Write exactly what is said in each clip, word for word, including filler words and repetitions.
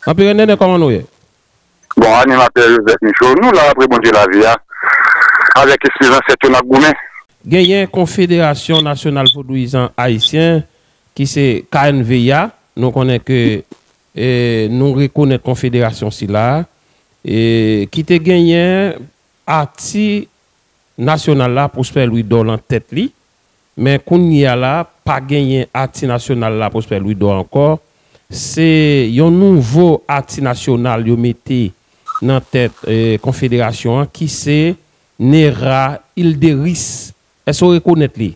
Anperè Nènè, kòman nou ye? Bon, animatè Joseph Michaud, nou la apre Bondye lavi a. Avèk espri zansèt yo n ap goumen. Genyen Konfederasyon Nasyonal Vodouyizan Ayisyen, ki se K N V A, nou konnen ke e, nou rekonèt konfederasyon sila a, e, ki te genyen ati nasyonal la, Prosper Louis Dor, nan tèt li. Men kounye a la, pa genyen ati nasyonal la, Prosper Louis Dor, ankò. Se yon nouvo ati nasyonal yo mete nan tèt e, konfederasyon an, ki se Nera Ilderis. Èske w rekonèt li?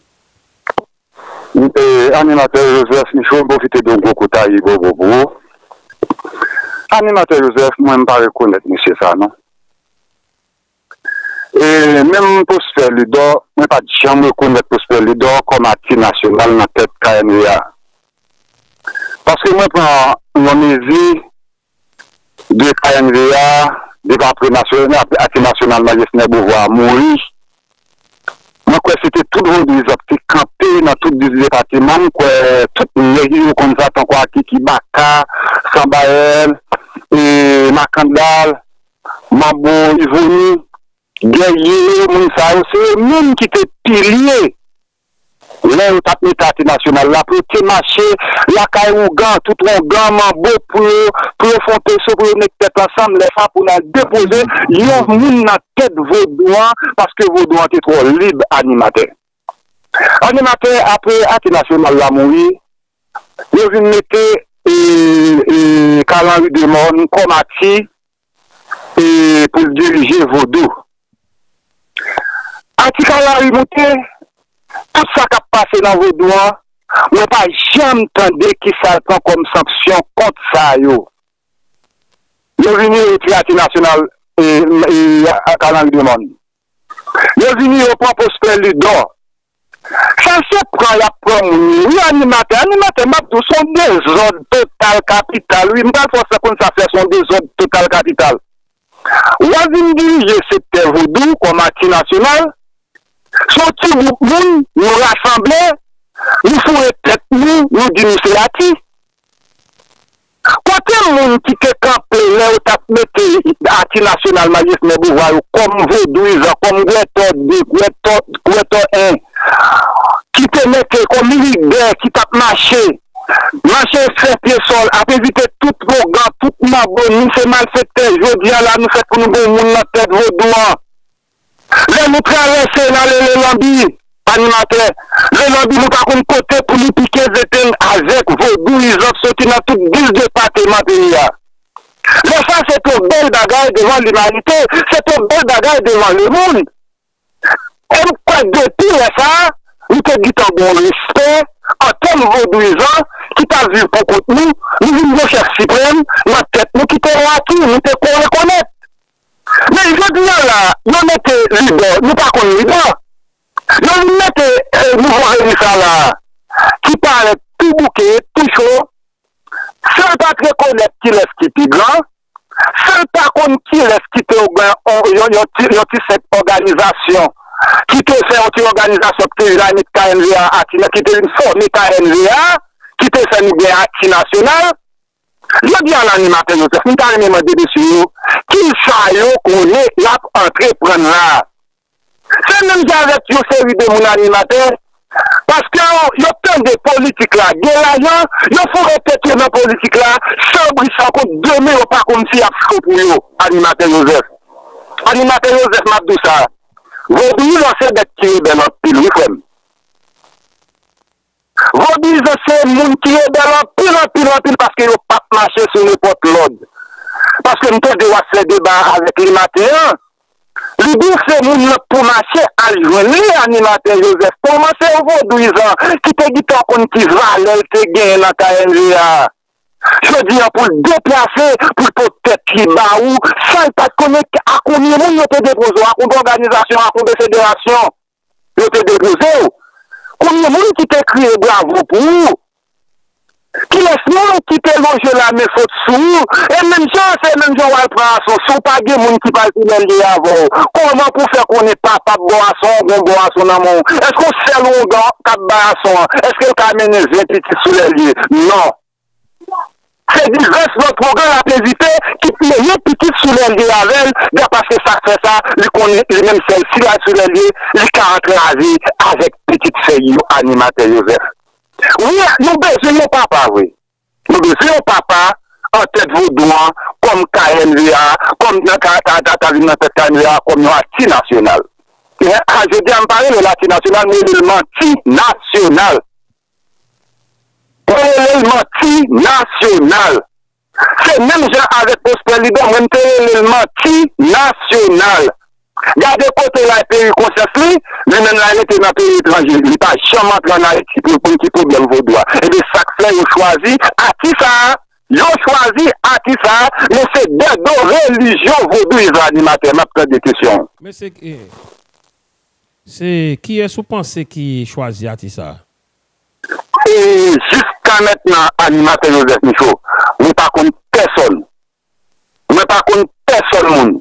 E, animatè Joseph Michaud, m pwofite di yon gwo kout ayi bobo pou ou. Animatè Joseph, mwen m pa rekonèt mesye sa non. E menm Prosper Louis Dor, mwen pa t janm rekonèt Prosper Louis Dor kòm ati nasyonal nan tèt K N V A. Paske mwen pran yon mezi de K N V A, depi apre ati nasyonal Majestin Beauvoir mouri, mwen kwè se te tout vodouyizan ki te kanpe nan tout dis depatman. Mwen kwè tout nèg yo konn sa tankou Akiki Baka, Sanbayèl, e, Makandal, Manbo, Ivoni, Gèye, moun sa yo, se yo menm ki te pilye lè yo t ap mete ati nasyonal la, pou yo te mache lakay ougan, tout ougan, manbo, pou yo, pou yo fè yon peso, pou yo met tèt ansanm, lè sa pou n al depoze yon moun nan tèt vodou an, paske vodou an te twò lib, animatè. Animatè, apre ati nasyonal la mouri, yo vin mete e, e, Carl Henry Demorne kòm ati e, pou l dirije vodou. Ati Carl Henry moute, tout sa k ap pase nan vodou an, mwen pa janm tande kisa l pran kòm sanksyon kont sa yo. Yo vini retire ati nasyonal e, e, Carl Henry Demorne. Yo vini yo pran Prosper Louis Dor. Sa se pran y ap pran moun yo. Wi, animatè, animatè, m ap di w, se yon dezòd total kapital. Wi, m pral fè w konn sa fè, se yon dezòd total kapital. W ap vin dirije sektè vodou kòm ati nasyonal. Se yon ti gwoup moun, nou rasanble, nou foure tèt nou, nou di nou se ati. Kote moun ki te kanpe lè yo t ap mete ati nasyonal Majestin Beauvoir yo kòm vodouyizan, kòm gwètò de, gwètò, gwètò en, ki te mete kòm lidè ki t ap mache, mache fè pye sòl, ap envite tout ougan, tout manbo, nou se malfektè, jodi a la nou fèt pou nou gen yon moun nan tèt vodou an. Lè nou travèse n ale Lelanbi, animatè, Lelanbi nou pa konn kote pou nou pike zetenn avèk vodouyizan k soti nan tout dis depatman peyi a. Lè sa se te yon bèl bagay devan limanite, se te yon bèl bagay devan lemonn. E m kwè depi lè sa, nou te gentan gen yon respè an tèm vodouyizan ki t ap viv pou kont nou, nou vin gen chèf siprèm nan tèt nou ki te ati, nou te ko rekonèt. Men jodi a la, yo mete lidè, nou pa konn lidè. Yo vin mete e, nouvo veni sa la, ki parèt tou bouke, tou cho, san l pa t rekonèt kilès ki pi gran, san l pa konn kilès ki te yon, yon, yon ti, yon ti senp òganizasyon, ki te fè yon ti òganizasyon ki te vin al met K N V A ati, ki te vin fòme K N V A, ki te fè nou gen ati nasyonal. Jodi a la, animatè Joseph, m ta renmen mande mesye yo, kisa yo konnen y ap antreprann la? Se menm jan avèk yon seri de moun animatè, paske yo, yo tande politik la gen lajan, yo foure tèt yo nan politik la, san bri san kont, demen yo pa konn si y ap cho pou yo, animatè Joseph. Animatè Joseph, m ap di w sa, vodouyizan se bèt ki rebèl anpil, wi, frè m. Vodouyizan se moun ki rebèl anpil, anpil, anpil, paske yo p ap mache sou nenpòt lòd. Paske m tande w ap fè deba avèk li maten an, li di w se moun nan k pou mache al jwenn li, animatè Joseph. Kòman se yon vodouyizan ki te gentan konn ki valè l te genyen nan K N V A a, jodi a pou l deplase, pou l pot tèt li ba ou, san l pa t konnen a konbyen moun yo te depoze w, a konbyen òganizasyon, a konbyen federasyon yo te depoze w? Konbyen moun ki te kriye bravo pou ou? Kilès moun ki te lonje lamen fòt sou ou? E menm jan, se menm jan w al pran ason, si w pa gen moun ki pral pi lè l ye avè w, kòman pou w fè konnen papa bò ason an gon bò ason nan men w? Èske w sèl ougan k ap bay ason an? Èske l ka mennen ven pitit sou lè l ye? Non. Se divès lòt pwogram l ap ezite ki mennen pitit sou lèlye avè l, paske sa k fè sa, li konnen li menm sèl si l al sou lèlye, li ka antrave avèk pitit fèy yo, animatè Joseph. Wi, nou bezwen yon papa vre. Nou bezwen yon papa an tèt vodou an, kòm K N V A, kòm nan ka, ka, ka, ka vin nan tèt K N V A kòm yon atis nasyonal. Men, a, jodi a, m pa rele l atis nasyonal, m rele l manti nasyonal. Mwen rele l manti nasyonal. Se menm jan avèk Prosper Lidor, mwen m te rele l manti nasyonal. Gade kote l al peri konsyans li, li menm l al rete nan peyi etranje. Li pa janm antre ann Ayiti pou l konn ki pwoblèm vodou a. Ebyen, sa k fè yo chwazi atis sa a, yo chwazi atis sa a, men se dèdo relijyon vodouyizm animatè, m ap tande kesyon w. Men se, eh, se kiyès ou panse ki chwazi atis sa a? E jiska mentnan, animatè Joseph Michaud, mwen pa konn pèsòn. Mwen pa konn pèsòn moun.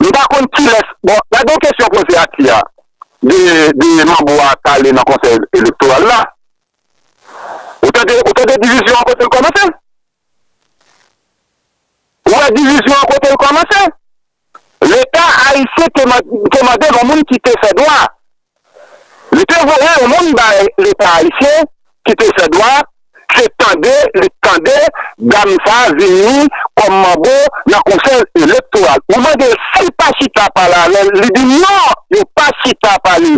M pa konn kilès. Bon, gade yon kesyon poze atis a, de, de manbo a k ale nan konsèy elektoral la. Ou tande, ou tande divizyon an kote l kòmanse? Ou wè divizyon an kote l kòmanse? Leta ayisyen te man-, te mande yon moun ki te fè dwa. Li te voye yon moun bay Leta ayisyen ki te fè dwa, se tande, li tande dam sa a vini kòm manbo nan konsèy elektoral. Ou mande l si l pa chita pale avè l, li di non, yo pa chita pale.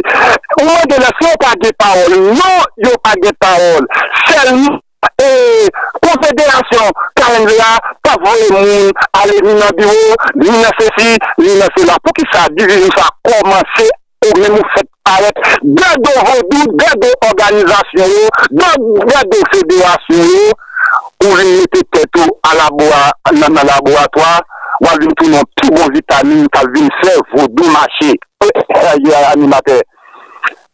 Ou mande l èske yo pa gen pawòl, non, yo pa gen pawòl. Sèlman, e, konfederasyon K N V A pa voye moun ale ni nan biwo, ni nan sesi, ni nan sela. Poukisa divizyon sa a kòmanse ou menm ou fèk parèt dèdo vodou, dèdo òganizasyon yo, dèdo federasyon yo, ou vin mete tèt ou a labo-, nan, nan laboratwa, w ap vin tounen yon pi bon vitamin k ap vin fè vodou mache. Animatè,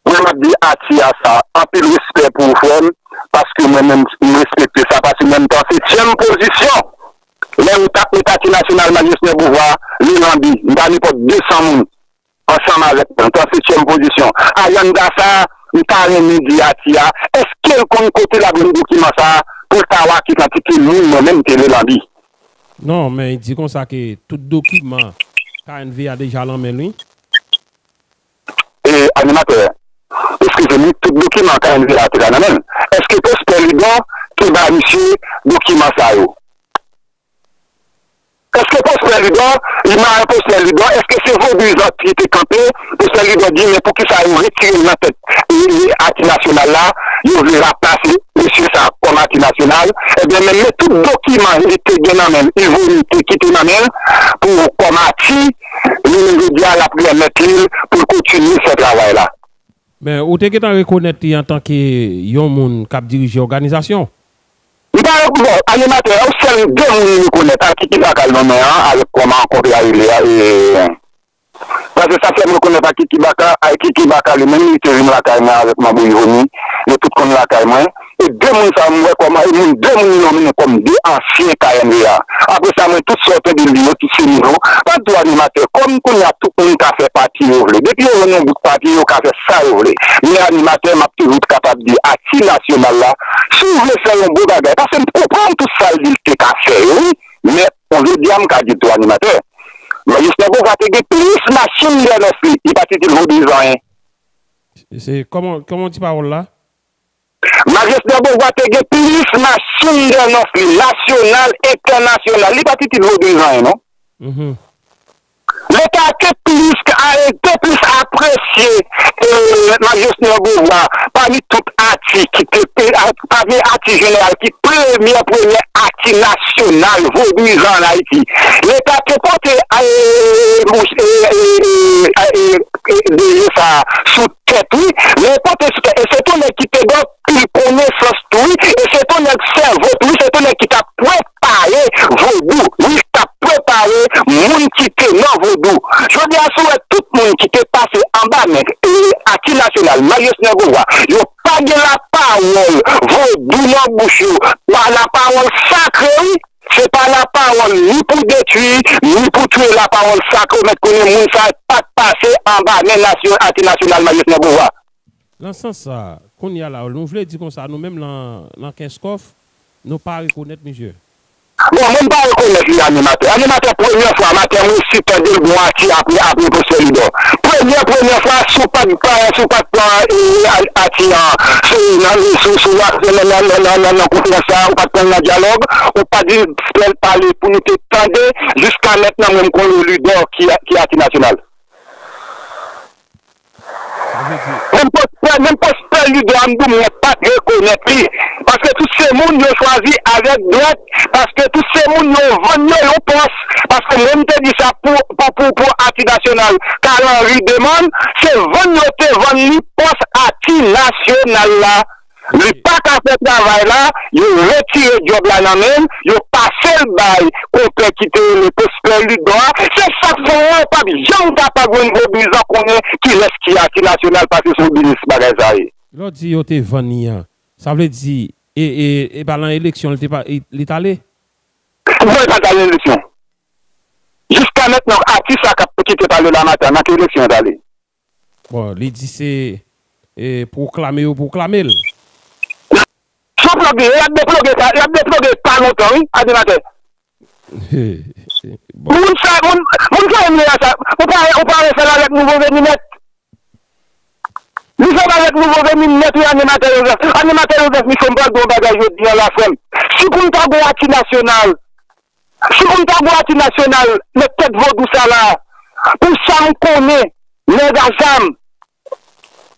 mwen m ap di atis a sa, anpil respè pou ou frè m, paske mwen menm m respekte sa, paske mwen m t an setyèm pozisyon. Lè yo t ap met atis nasyonal Majesté Beauvoir, li lanbi, m pa nenpòt de san moun ansanm avèk mwen, m t an setyèm pozisyon. Ayanda sa, m ta renmen di atis a, èske l konn kote l ap jwenn dokiman sa pou l ta wè ki kantite moun mwen menm m te vle lanbi? Non, men di konsa ke tout dokiman K N V A deja lan men l, wi. E, animatè, eskize m, tout dokiman K N V A te ka nan men l. Èske Prosper Lidor te ba misye dokiman sa yo? Èske Prosper Lidor, li mare Prosper Lidor, èske se vodouyizan ki te kanpe, Prosper Lidor di, men poukisa yo retire l nan tèt, e, e, atis nasyonal la, yo vle raplase mesye sa kòm atis nasyonal? Ebyen, men, men tout dokiman li te gen nan men l, Ivonie te kite nan men l pou kòm atis, li menm jodi a l ap remèt li l pou l kontinye fè travay la. Men ou te gentan rekonèt li antanke yon moun k ap dirije òganizasyon? M pa, bon, animatè, yon sèl de moun m rekonèt, a Kiki Baka l nonmen an, avèk kòman kontre a rele a, e, paske sa fè m rekonèt a Kiki Baka, a Kiki Baka li menm, li te vin lakay mwen avèk manbo Ivoni, yo tout konn lakay mwen. E de moun sa yo m wè kòman, e moun, de moun yo nonmen kòm de ansyen K N V A. Apre sa, mwen, tout sa w tande l di yo, tout se nivo. Pa di w animatè, kòm kounye a tout moun ka fè pati yo vle. Depi yo jwenn yon bout pati, yo ka fè sa yo vle. Men animatè, m ap toujou kapab di atis nasyonal la, si w vle fè yon bon bagay, paske m konprann tout sa l di l te ka fè yo, wi. Men, jodi a, m ka di tou animatè, Majesté Beauvoir te gen plis machin dèyè nòs li, li pa t itil vodouyizan anyen. Se, kòman, kòman w di pawòl la? Majesté Beauvoir te gen plis machin dèyè nòs li, nasyonal, entènasyonal. Li pa t itil vodouyizan anyen, non. Mhm. Leta te plis, te plis apresye, e, Majesté Beauvoir pami tout atis ki te, te, a, pami atis jeneral ki premye, premye atis nasyonal vodouyizan ann Ayiti. Leta te pote, e, e, e, e, e, e, e, e, de sa sou tèt, wi, men pote sou tèt. E se t on nèg ki te gen anpil konesans tou, wi. E se t on nèg sèvo tou, wi. Se t on nèg ki t ap prepare vodou, wi, k t ap prepare moun ki te nan vodou. Jodi a, si w wè tout moun ki te pase anba men, e, atis nasyonal, Majesté Beauvoir, yo pa gen lapawòl vodou nan bouch yo. Pa lapawòl sakre, wi. Se pa lapawòl ni pou detwi, ni pou touye, lapawòl sakre, ou mèt konnen moun sa yo pa t pase anba men nasyon, atis nasyonal Majesté Beauvoir. Nan sans sa, kounye a la, nou vle di konsa, nou menm lan, lan Kenskòf, Nou pa rekonèt misye. Bon, mwen m pa rekonèt li animatè. Animatè, premyè fwa, matè, mwen resi tande l gon atis apre, apre Prosper Ludor. Premyè, premyè fwa, si w pa t, si w pa t pran atis an, se nan, sou, sou, nan, nan, nan, nan, nan, nan konferans sa, ou pa t pran l nan dyalòg, ou pa t di Prosper pale pou nou te tande, jiska mentnan, mwen m konnen Ludor ki, ki atis nasyonal. Menm Prosper, menm Prosper Ludor a m di w mwen pa t rekonèt li. Paske tout se moun yo chwazi avèk dwèt, paske tout se moun yo vann yo yon pòs. Paske mwen m te di sa pou, pou, pou, pou atis nasyonal Carl Henry Demon, se vann yo te vann li pòs atis nasyonal la. Li pa ka fè travay la, yo retire djòb la nan men l, yo pase l bay konpè ki te rele Prosper Ludor a. Se sa k fè w wè w p ap janm kapab jwenn Vodouyizan konnen kilès ki atis nasyonal pase se yon biznis bagay sa ye. Lè w di yo te vann li an, sa vle di e, e, e pa nan eleksyon li te pa, li t ale? Non, li pa t al nan eleksyon. Jiska mentnan, atis sa k ap kite pale la maten an, nan ki eleksyon li t ale? Bon, li di se e, pwoklame yo pwoklame l. Sou ploge, y ap deploge sa, y ap deploge pa lontan wi, animatè. Moun sa, moun, moun sa yo ye a sa, ou pa, ou pa wè sa l avèk Nouvo Veni nèt. Li fè l avèk Nouvo Veni nèt wi animatè Joseph. Animatè Joseph Michon m pral di w yon bagay jodi an la frè m. Si pou m ta gon atis nasyonal, si pou m ta gon atis nasyonal nan tèt vodou sa la, pou sa m konnen, nèg a zam,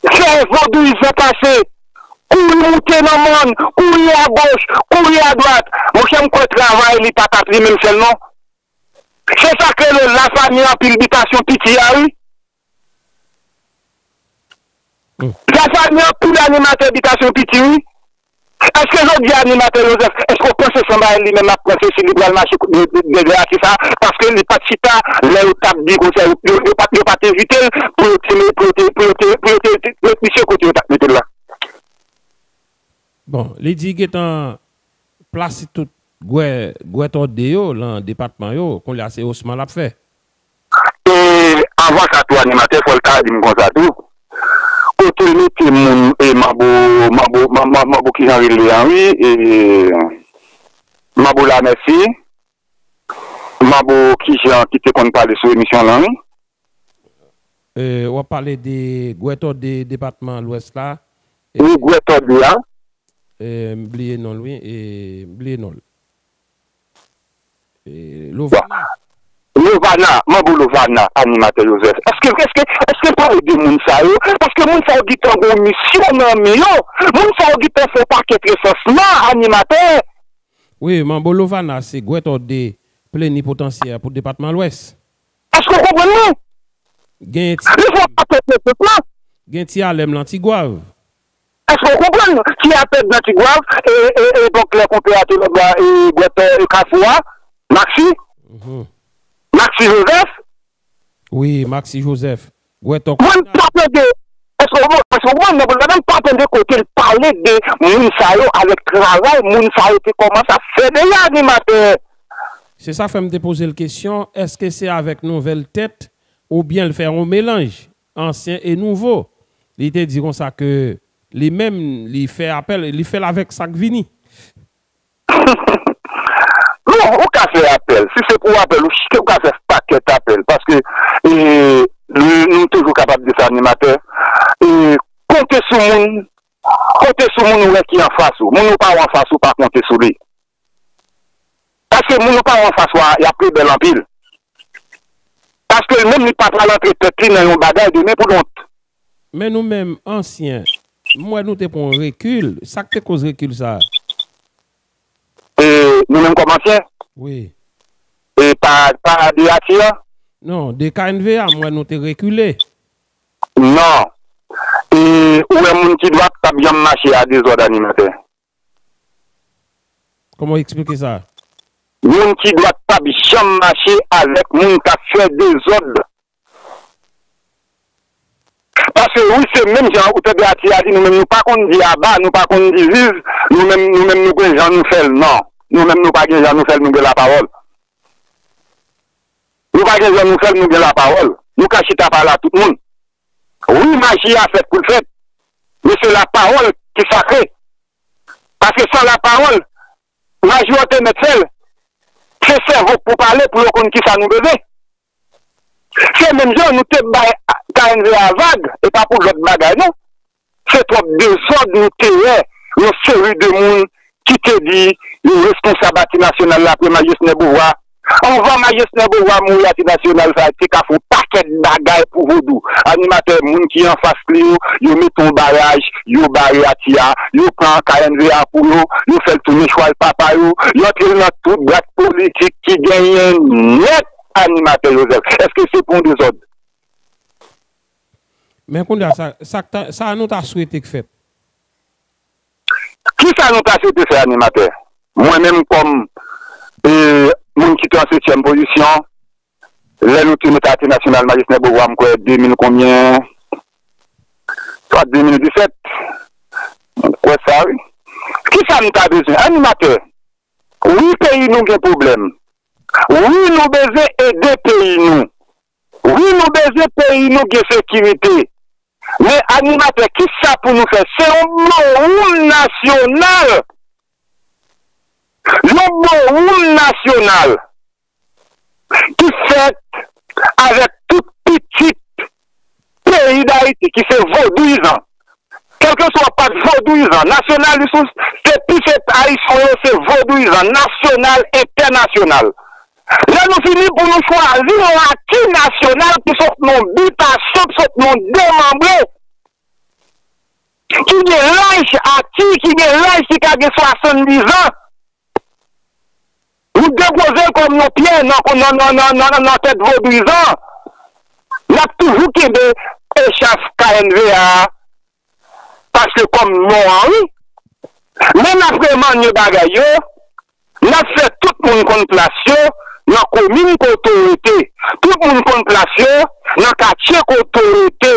fè vodouyizan pase, kouri moute nan mòn, kouri agoch, kouri adwat. Monchè m kwè travay li pa t ap li menm sèl non. Se sa k rele lafanmi anpil bitasyon piti a wi. Lafanmi anpil animatè bitasyon piti wi. Èske jodi a animatè Joseph, èske w panse se yon bagay li menm l ap panse si li pral mache dèyè atis sa? Paske li pa t chita lè yo t ap di konsa, yo, yo, yo pa t, yo pa t envite l pou yo te, pou yo te, pou yo te, pou yo te met misye kote yo t ap mete l la. Bon, li di gentan plase tout gwè, gwè tòde yo lan depatman yo, kounye a se osman l ap fè. E avan sa tou animatè, fò l ta di m konsa tou. Kote l mete moun e manbo, manbo, manbo, manbo kijan rele an wi, e manbo Lamèsi, manbo kijan ki te konn pale sou emisyon lan wi. E, w ap pale de gwè tòde depatman Lwès la. Wi, gwè tòde a. E, m bliye non l wi, e, m bliye non l. E, Lovana. Lovana, manbo Lovana, animatè Joseph. Èske, èske, èske pale de moun sa yo? Paske moun sa yo gentan gon misyon nan men yo. Moun sa yo gentan fè yon pakèt resansman, animatè. Wi, manbo Lovana se gwè tòde plenipotansyè pou depatman Lwès. Èske w konprann mwen? Gen ti. Li fè yon pakèt resansman. Gen ti alèm lan Tigwav. Èske w konprann? Ti apèd nan Tigwav, e, e, e, donk, lè konpè a te lòtbò, e, gwètè, e, Kafou a, Maxi, Maxi Joseph. Wi, Maxi Joseph. Gwètè. Mwen, m pa tande, èske w, èske w konprann, mwen, m pa tande kote l pale de moun sa yo avèk travay moun sa yo te kòmanse ap fè deja animatè. Se sa fè m te poze l kesyon, èske se avèk nouvèl tèt oubyen l fè yon melanj ansyen e nouvo? Li te di konsa ke li menm, li fè apèl, li fè l avèk sa k vini. Non, ou ka fè apèl. Si se pou apèl, ou chita, ou ka fè pakèt apèl. Paske, e, nou, nou toujou kapab di sa, animatè. E, konte sou moun, konte sou moun ou wè ki anfas ou. Moun ou pa wè anfas ou, pa konte sou li. Paske moun ou pa wè anfas ou a, y ap pi bèl anpil. Paske l menm li pa pral antre tèt li nan yon bagay demen pou dont. Men nou menm ansyen, m wè nou te pran yon rekil. Sa k te koz rekil sa a? E nou menm kòm ansyen? Wi. E pa, pa de ati a? Non, de K N V A, m wè nou te rekile. Non. E ou wè moun ki dwat p ap janm mache a dezòd animatè. Kòman w eksplike sa? Moun ki dwat p ap janm mache avèk moun k ap fè dezòd. Paske wi, se menm jan ou tande Ati a di, nou menm nou pa konn di aba, nou pa konn di viv, nou menm, nou menm nou gen jan nou fè l, non. Nou menm nou pa gen jan nou fè l, nou gen lapawòl. Nou pa gen jan nou fè l, nou gen lapawòl. Nou ka chita pale a tout moun. Wi, maji a fèt pou l fèt, men se lapawòl ki sakre. Paske san lapawòl, Majorite mèt fè l. Se sèvo k pou pale pou yo konn kisa nou bezwen. Se menm jan nou te bay K N V A vag, e pa pou lòt bagay non. Se twòp dezòd nou te wè yon seri de moun ki te di yo responsab Ati Nasyonal la apre Majesté Beauvoir. Anvan Majesté Beauvoir mouri, Ati Nasyonal sa te ka fè yon pakèt bagay pou vodou. Animatè, moun ki anfas li yo, yo mete yon baraj, yo bare Ati a, yo pran K N V A pou yo, yo fè l tounen chwal papa yo, yo antre l nan tout brat politik ki genyen nèt, animatè Joseph. Èske se pou yon dezòd? Men kounye a, sa, sa, k ta- sa nou ta swete k fèt? Kisa nou ta swete fè, animatè? Mwen menm kòm e, moun ki te an setyèm pozisyon, lè nou te mete Ati Nasyonal Majesté Beauvoir, m kwè de mil konbyen, swa de mil disèt, m kwè sa wi. Kisa nou ta bezwen? Animatè, wi peyi nou gen pwoblèm. Wi nou bezwen ede peyi nou. Wi nou bezwen peyi nou gen sekirite. Men animatè, kisa pou nou fè? Se yon bwowoum nasyonal. Yon bwowoum nasyonal ki fèt avèk tout pitit peyi Dayiti ki se vodouyizan. Kèlkeswa w pa t vodouyizan, nasyonalis ou, se pitit ayisyen w ye, se vodouyizan, nasyonal, entènasyonal. Lè nou fini pou nou chwazi yon Ati Nasyonal ki sot nan bitasyon, ki sot nan demanbre, ki gen laj Ati, ki gen laj ki ka gen swasanndiz an, nou depoze l kòm yon pyè nan, nan, nan, nan, nan, nan tèt vodouyizan, n ap toujou kenbe echaf K N V A a, paske kòm non an, wi. Men n ap remanye bagay yo, n ap fè tout moun konn plas yo nan komin kote w rete, tout moun konn plas yo nan katye kote w rete.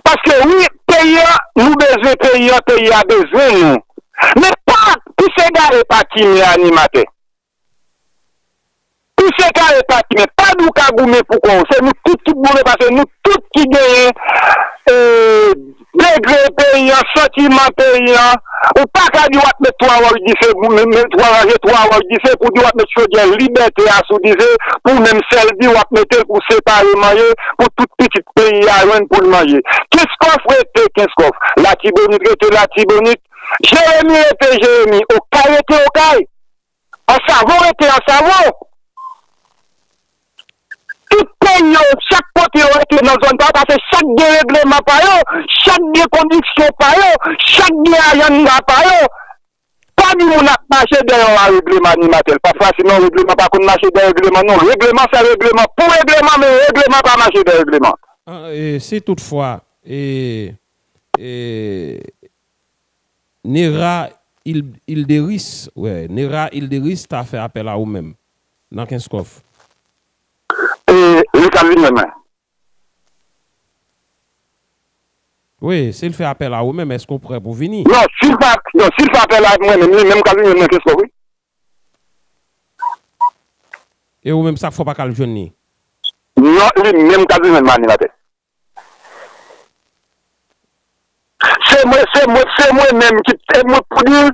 Paske wi, peyi a, nou bezwen peyi a, peyi a bezwen nou. Men pa pise gare pa kimen animatè. Pise gare pa kimen, pa di w ka goumen pou kò w. Se nou tout ki goumen paske nou tout ki genyen e, degre peyi an, santiman peyi an. Ou pa ka di w ap met twa wòch dife, met twa raje twa wòch dife pou di w ap met chodyè libète a sou dife pou menm sèl di w ap mete l pou separe manje pou tout pitit peyi a jwenn pou l manje. Kenskòf rete Kenskòf, Latibonit rete Latibonit, Jeremi rete Jeremi, Okay rete Okay, Ansavo rete Ansavo. Tout peyi yo, chak kote yo rete nan zòn pa yo, paske chak gen regleman pa yo, chak gen kondisyon pa yo, chak gen ajanda pa yo. Pa di moun ap mache dèyè yon regleman animatè. L pa fasil non, regleman pa konn mache dèyè regleman non. Regleman fè regleman pou regleman, men regleman pa mache dèyè regleman. Si toutfwa e, e, Nera Ilderis, wè, Nera Ilderis ta fè apèl a ou menm nan Kenskòf. E, li ka vin wè mwen. Wi, si l fè apèl a ou menm, èske w prè pou vini? Non, si l fè, non, si l fè apèl a mwen menm, li menm ka vin wè mwen Kenskòf, wi. E ou menm, sa k fè w pa ka al jwenn li? Non, li menm ka vin wè mwen animatè. Se mwen, se mwen, se mwen menm ki, se mwen pou di l,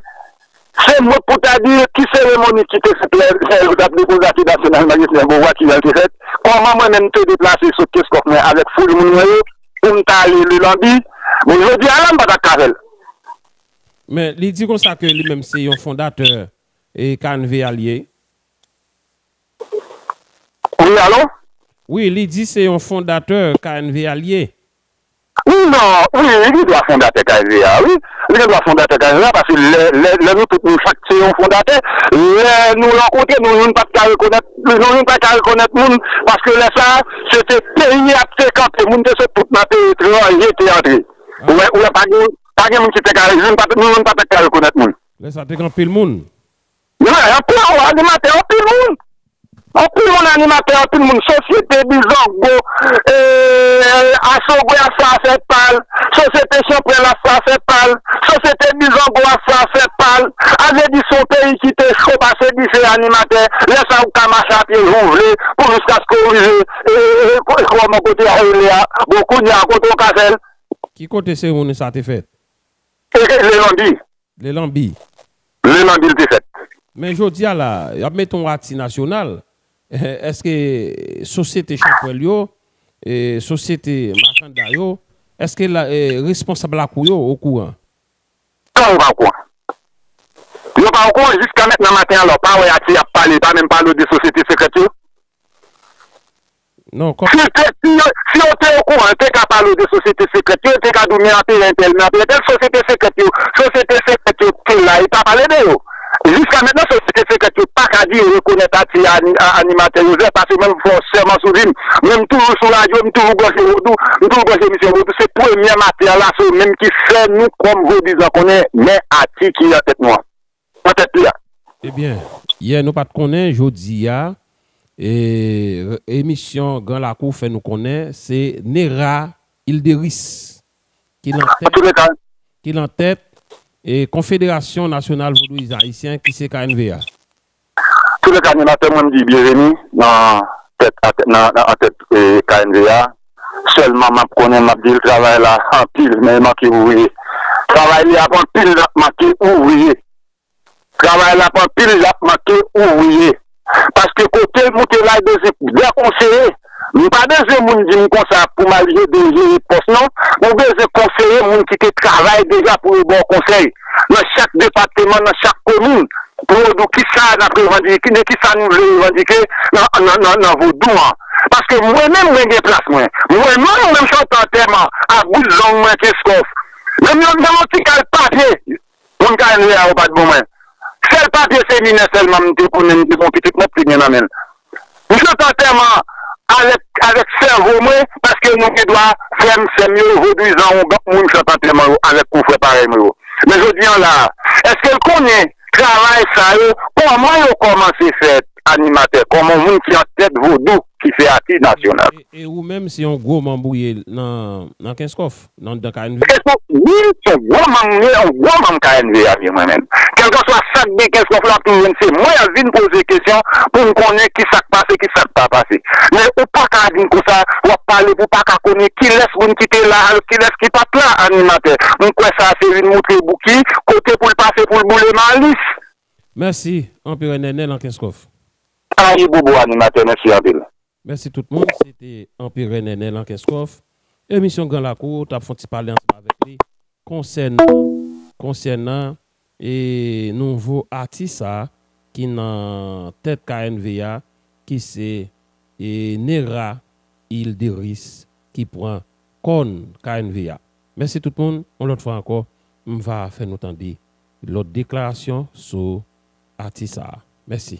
se mwen pou ta di l ki seremoni ki te fèt lè, lè yo t ap depoze Ati Nasyonal Majesté Beauvoir ki jan l te fèt, kòman mwen menm m te deplase sot Kenskòf mwen avèk foul moun mwen yo pou m ta ale Lelanbi. Men jodi a la m pa t ap ka fè l. Men li di konsa ke li menm se yon fondatè e K N V A l ye. Wi, alo? Wi, li di se yon fondatè K N V A l ye. Non, wi, li gen dwa fondatè K N V A, wi. Li gen dwa fondatè K N V A paske lè, lè, lè nou tout nou chak se yon fondatè, lè nou rankontre, nou youn pa t ka rekonèt, nou youn pa t ka rekonèt moun, paske lè sa, se te peyi a te kanpe, moun te sot tout nan peyi etranje te antre. Ou wè, ou wè, pa gen, pa gen moun ki te ka, youn pa t, nou youn pa t ka rekonèt moun. Lè sa te gen anpil moun. Wi, anpil, animatè, anpil moun. Anpil moun animatè, anpil moun, sosyete Bizango, e, Asogwe ap fè afè pa l, sosyete Chanpwèl ap fè afè pa l, sosyete Bizango ap fè afè pa l. A vle di se yon peyi ki te cho pase dife animatè, lè sa ou ka mache a pye jan w vle pou jiskaske w rive e, e, e, kòman kote a rele a, bon kounye a kote w ka fè l. Ki kote seremoni sa te fèt? E, e, Lelanbi. Lelanbi. Lendi l te fèt. Men jodi a la, y ap mete yon ati nasyonal. Èske sosyete chanpwèl yo, e, sosyete makanda yo, èske la, e, responsab lakou yo okouran? Kòman ou pa okouran? Yo pa okouran jiska mentnan maten an la, w pa wè ati y ap pale, pa menm pale w de sosyete sekrèt yo? Non, kòman? Si, te, si, yo, si yo te okouran, yo te ka pale w de sosyete sekrèt yo, yo te ka di w men anpil entèl, men anpil entèl, sosyete sekrèt yo, sosyete sekrèt yo te la, yo pa pale de yo. Jiska mentnan, sosyete sekrèt yo pa ka di yo rekonèt ati a, a, animatè Joseph, paske menm fò sèman sou vi m, men m toujou sou radyo, m toujou branche Vodou, m toujou branche emisyon Vodou, se premyè maten an la, se yo menm ki fè nou kòm Vodouyizan konnen men ati ki antèt nou an. Nan tèt li a. Ebyen, yè nou pa t konnen, jodi a, e, emisyon Gran Lakou fè nou konnen se Nera Ilderis ki nan tèt, ki nan tèt e Konfederasyon Nasyonal Vodouyizan Ayisyen ki se K N V A. Toulèka animatè mwen m di byenveni nan tèt nan nan antèt e, K N V A. Sèlman m ap konnen m ap di l travay la anpil men e manke ouvriye. Travay li ap anpil l ap manke ouvriye. Travay la ap anpil l ap manke ouvriye. Paske kote l moute la l bezwen de konseye. M pa bezwen moun di m konsa pou m al jere pòs non. Ou bezwen konseye moun ki te travay deja pou yo ba w konsèy. Nan chak depatman, nan chak komin, pou yo di w kisa n ap revandike, de kisa nou vle revandike nan, nan, nan, nan vodou an. Paske mwen menm mwen gen plas mwen. Mwen menm mwen menm chantan antèman ak bout zong mwen Kenskòf. Menm yon nan yon ti kal papye, moun K N V A yo pa t ban mwen. Sèl papye seminè sèlman m te konnen m te gon pitit mwen te gen nan men l. M chante antèman avèk, avèk sèvo mwen, paske nou gen dwa, frè m, sè m yo, vodouyizan, yon bank moun chante antèman yo avèk konfrè parèy mwen yo. Men jodi an la, èske l konnen travay sa yo, kòman yo kòmanse fèt, animatè, kòman moun ki antèt vodou ki se atis nasyonal? E ou menm se yon gwo manm ou ye nan nan Kenskòf, nan anndan K N V? Kenskòf, wi, se yon gwo manm m ye, yon gwo manm K N V A m ye mwen menm. Kèlkeswa sa k gen Kenskòf la, ap toujou jwenn se mwen y ap vin poze kesyon pou m konnen kisa k pase, kisa k pa pase. Men ou pa ka vin konsa, w ap pale pou w pa ka konnen kilès moun ki te la, kilès ki pa t la, animatè. M kwè sa se vin moutre Bouki kote pou l pase pou l boule Malis. Mèsi, Anperè Nènèl an Kenskòf. Ayibobo animatè, mèsi anpil. Mèsi tout moun, se te Anperè Nènèl an Kenskòf. Emisyon Gran Lakou, t ap fè yon ti pale ansanm avèk li konsènan, konsènan e nouvo atis sa ki nan tèt K N V A, ki se e Nera Ilderis ki pran kòn K N V A. Mèsi tout moun, yon lòt fwa ankò, m va fè nou tande lòt deklarasyon sou atis sa a. Mèsi.